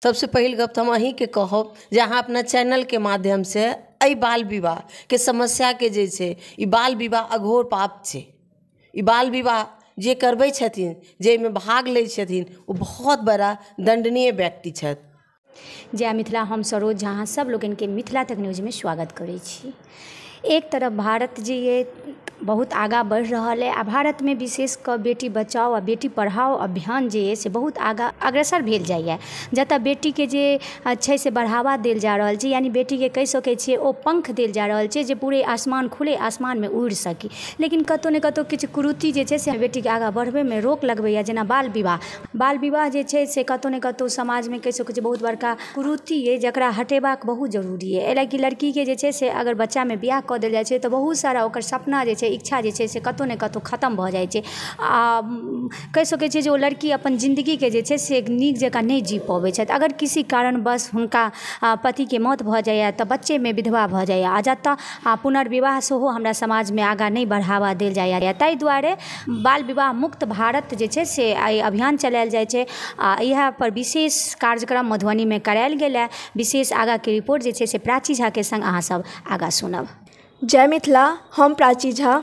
सबसँ पहिल गप तऽ हम अहीँके कहब जे अहाँ अपना चैनलके माध्यमसँ एहि बाल विवाहके समस्याके जे छै, ई बाल विवाह अघोर पाप छै। ई बाल विवाह जे करबै छथिन, जे एहिमे भाग लै छथिन, ओ बहुत बड़ा दण्डनीय व्यक्ति छथि। जय मिथिला। हम सरोज झा अहाँ सब लोकनिके मिथिला तक न्यूजमे स्वागत करै छी। एक तरफ भारत जे ये बहुत आगाँ बढ़ि रहल अइ आ भारतमे विशेष कऽ बेटी बचाओ आ बेटी पढ़ाओ अभियान जे अइ से बहुत आगाँ अग्रसर भेल जाइए, जतऽ बेटीके जे छै से बढ़ावा देल जा रहल छै, यानि बेटीके कहि सकै छियै ओ पंख देल जा रहल छै जे पूरे आसमान खुले आसमानमे उड़ि सकी। लेकिन कतौ ने कतौ किछु कुरीति जे छै से बेटीके आगाँ बढ़बैमे रोक लगबैए, जेना बाल विवाह। बाल विवाह जे छै से कतौ ने कतौ समाजमे कहि सकै छियै बहुत बड़का कुरीति अइ जकरा हटेबाक बहुत जरूरी अइ। एहि लए कि लड़कीके जे छै से अगर बच्चामे बियाह कऽ देल जाइ छै तऽ बहुत सारा ओकर सपना जे छै, इच्छा जे छै से कतौ ने कतौ खतम भऽ जाइ छै आ कहि सकै छियै जे ओ लड़की अपन जिन्दगीके जे छै से नीक जकाँ नहि जी पबै छथि। अगर किसी कारणवश हुनका पतिके मौत भऽ जाइए तऽ बच्चेमे विधवा भऽ जाइए आ जतऽ पुनर्विवाह सेहो हमरा समाजमे आगाँ नहि बढ़ावा देल जाइए। ताहि दुआरे बाल विवाह मुक्त भारत जे छै से आइ अभियान चलायल जाइ छै आ इएह पर विशेष कार्यक्रम मधुबनीमे करायल गेल है। विशेष आगाँके रिपोर्ट जे छै से प्राची झाके संग अहाँ सब आगाँ सुनब। जय मिथिला। हम प्राची झा।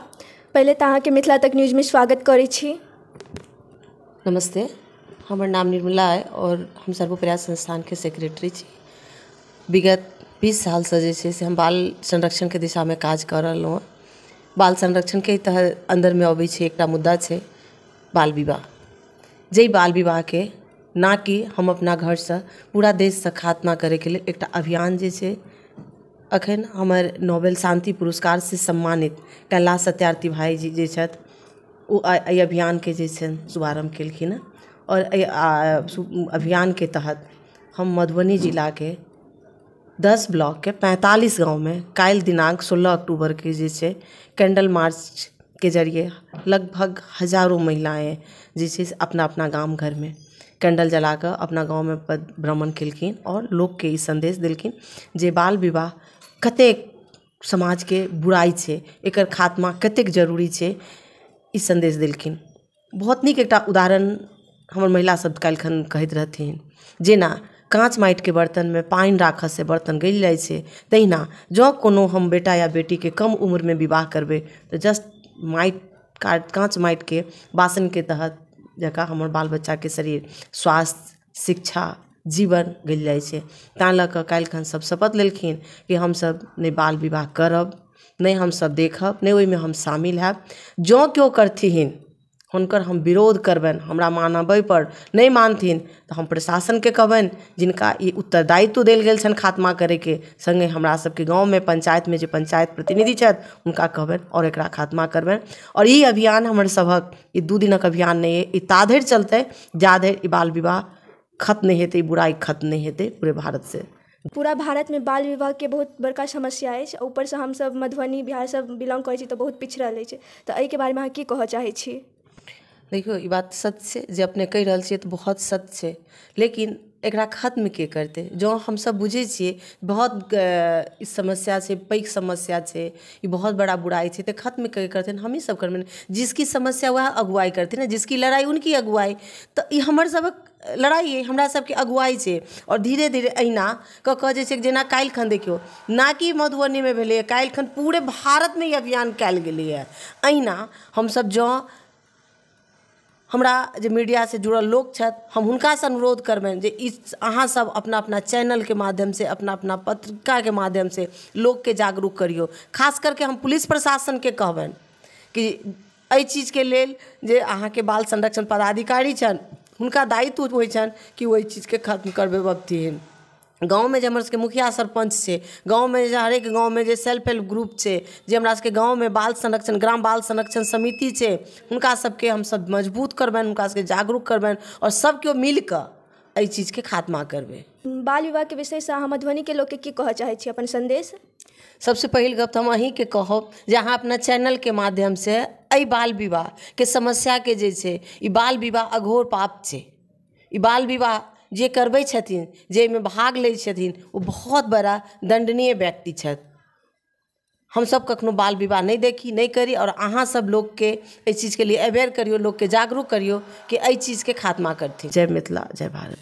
पहिले तऽ अहाँके मिथिला तक न्यूजमे स्वागत करै छी। नमस्ते, हमर नाम निर्मला अइ आओर हम सर्वप्रयास संस्थानके सेक्रेटरी छी। विगत 20 सालसँ जे छै से हम बाल संरक्षणके दिशामे काज कऽ रहलहुँ हँ। बाल संरक्षणके तहत अन्दरमे अबै छै एकटा मुद्दा छै बाल विवाह, जाहि बाल विवाहके नाकि हम अपना घरसँ पूरा देशसँ खात्मा करैके लेल एकटा अभियान जे छै अखन हमर नोबेल शान्ति पुरस्कारसँ सम्मानित कैलाश सत्यार्थी भाईजी जे छथि ओ एहि अभियानके जे छै शुभारम्भ केलखिन हँ। आओर एहि अभियानके तहत हम मधुबनी जिलाके 10 ब्लॉकके 45 गाँवमे काल्हि दिनांक 16 अक्टूबरके जे छै कैंडल मार्चके जरिए लगभग हजारो महिलाएँ जे छै से अपना अपना गाम घरमे कैंडल जला कऽ अपना गाँवमे भ्रमण केलखिन आओर लोकके ई सन्देश देलखिन जे बाल विवाह कतेक समाजके बुराइ छै, एकर खात्मा कतेक जरूरी छै, ई सन्देश देलखिन। बहुत नीक एकटा उदाहरण हमर महिला सब काल्हिखन कहैत रहथिन, जेना काँच माटिके बर्तनमे पानि राखऽसँ बर्तन गलि जाइ छै, तहिना जँ कोनो हम बेटा या बेटीके कम उम्रमे विवाह करबै तऽ जस्ट माटि काँच माटिके बासनके तहत जकाँ हमर बाल बच्चाके शरीर, स्वास्थ्य, शिक्षा, जीवन गलि जाइ छै। ताहि लऽ कऽ काल्हिखन सब शपथ लेलखिन कि हमसब नहि बाल विवाह करब, नहि हमसब देखब, नहि ओहिमे हम शामिल हैब। जँ केओ करथिन हुनकर हम विरोध करबनि, हमरा मानबै पर नहि मानथिन तऽ हम प्रशासनके कहबनि जिनका ई उत्तरदायित्व देल गेल छनि खात्मा करैके, सङ्गे हमरा सबके गाँवमे पंचायतमे जे पंचायत प्रतिनिधि छथि हुनका कहबनि आओर एकरा खात्मा करबनि। आओर ई अभियान हमर सभक ई 2 दिनक अभियान नहि अइ, ई ताधरि चलतै जाधरि ई बाल विवाह खत्म नहि हेतै, ई बुराइ खत्म नहि हेतै पूरे भारतसँ। पूरा भारतमे बाल विवाहके बहुत बड़का समस्या अछि, ऊपरसँ हमसब मधुबनी बिहार सब बिलोंग करै छी तऽ बहुत पिछड़ल अछि, तऽ एहिके बारेमे अहाँ की कहऽ चाहै छी? देखियौ, ई बात सत्य छै जे अपने कहि रहल छियै तऽ बहुत सत्य छै, लेकिन एकरा खत्म के करतै? जँ हमसब बुझै छियै बहुत ई समस्या छै, पैघ समस्या छै, ई बहुत बड़ा बुराइ छै, तऽ खत्म के करतै? हमही सब करबै ने। जिसकी समस्या वएह अगुवाई करथिन ने, जिसकी लड़ाई उनकी अगुवाई। तऽ ई हमर सबक लड़ाइ अइ, हमरा सबके अगुवाई छै। आओर धीरे धीरे अहिना कऽ कऽ जे छै, जेना काल्हिखन देखियौ ना कि मधुबनीमे भेलैए, काल्हिखन पूरे भारतमे ई अभियान कयल गेलैए। अहिना हमसब जँ हमरा जे मीडियासँ जुड़ल लोक छथि हम हुनकासँ अनुरोध करबनि जे ई अहाँ सब अपना अपना चैनलके माध्यमसँ, अपना अपना पत्रिकाके माध्यमसँ लोकके जागरूक करियौ। खास करके हम पुलिस प्रशासनके कहबनि कि एहि चीजके लेल जे अहाँके बाल संरक्षण पदाधिकारी छनि हुनका दायित्व होइ छनि कि ओहि चीजके खत्म करबेबथिन। गाँवमे जे हमर सबके मुखिया सरपञ्च छै, गाँवमे जे हरेक गाँवमे जे सेल्फ हेल्प ग्रुप छै, जे हमरा सबके गाँवमे बाल संरक्षण ग्राम बाल संरक्षण समिति छै, हुनका सबके हमसब मजबूत करबनि, हुनका सबके जागरूक करबनि आओर सब केओ मिलकऽ एहि चीजके खात्मा करबै। बाल विवाहके विषयसँ अहाँ मधुबनीके लोकके की कहऽ चाहै छी अपन सन्देश? सबसँ पहिल गप तऽ हम अहीँके कहब जे अहाँ अपना चैनलके माध्यमसँ एहि बाल विवाहके समस्याके जे छै, ई बाल विवाह अघोर पाप छै। ई बाल विवाह जे करबै छथिन, जे एहिमे भाग लै छथिन, ओ बहुत बड़ा दण्डनीय व्यक्ति छथि। हमसब कखनो बाल विवाह नहि देखी, नहि करी आओर अहाँ सब लोकके एहि चीजके लिए अवेयर करियौ, लोकके जागरूक करियौ कि एहि चीजके खात्मा करथिन। जय मिथिला, जय भारत।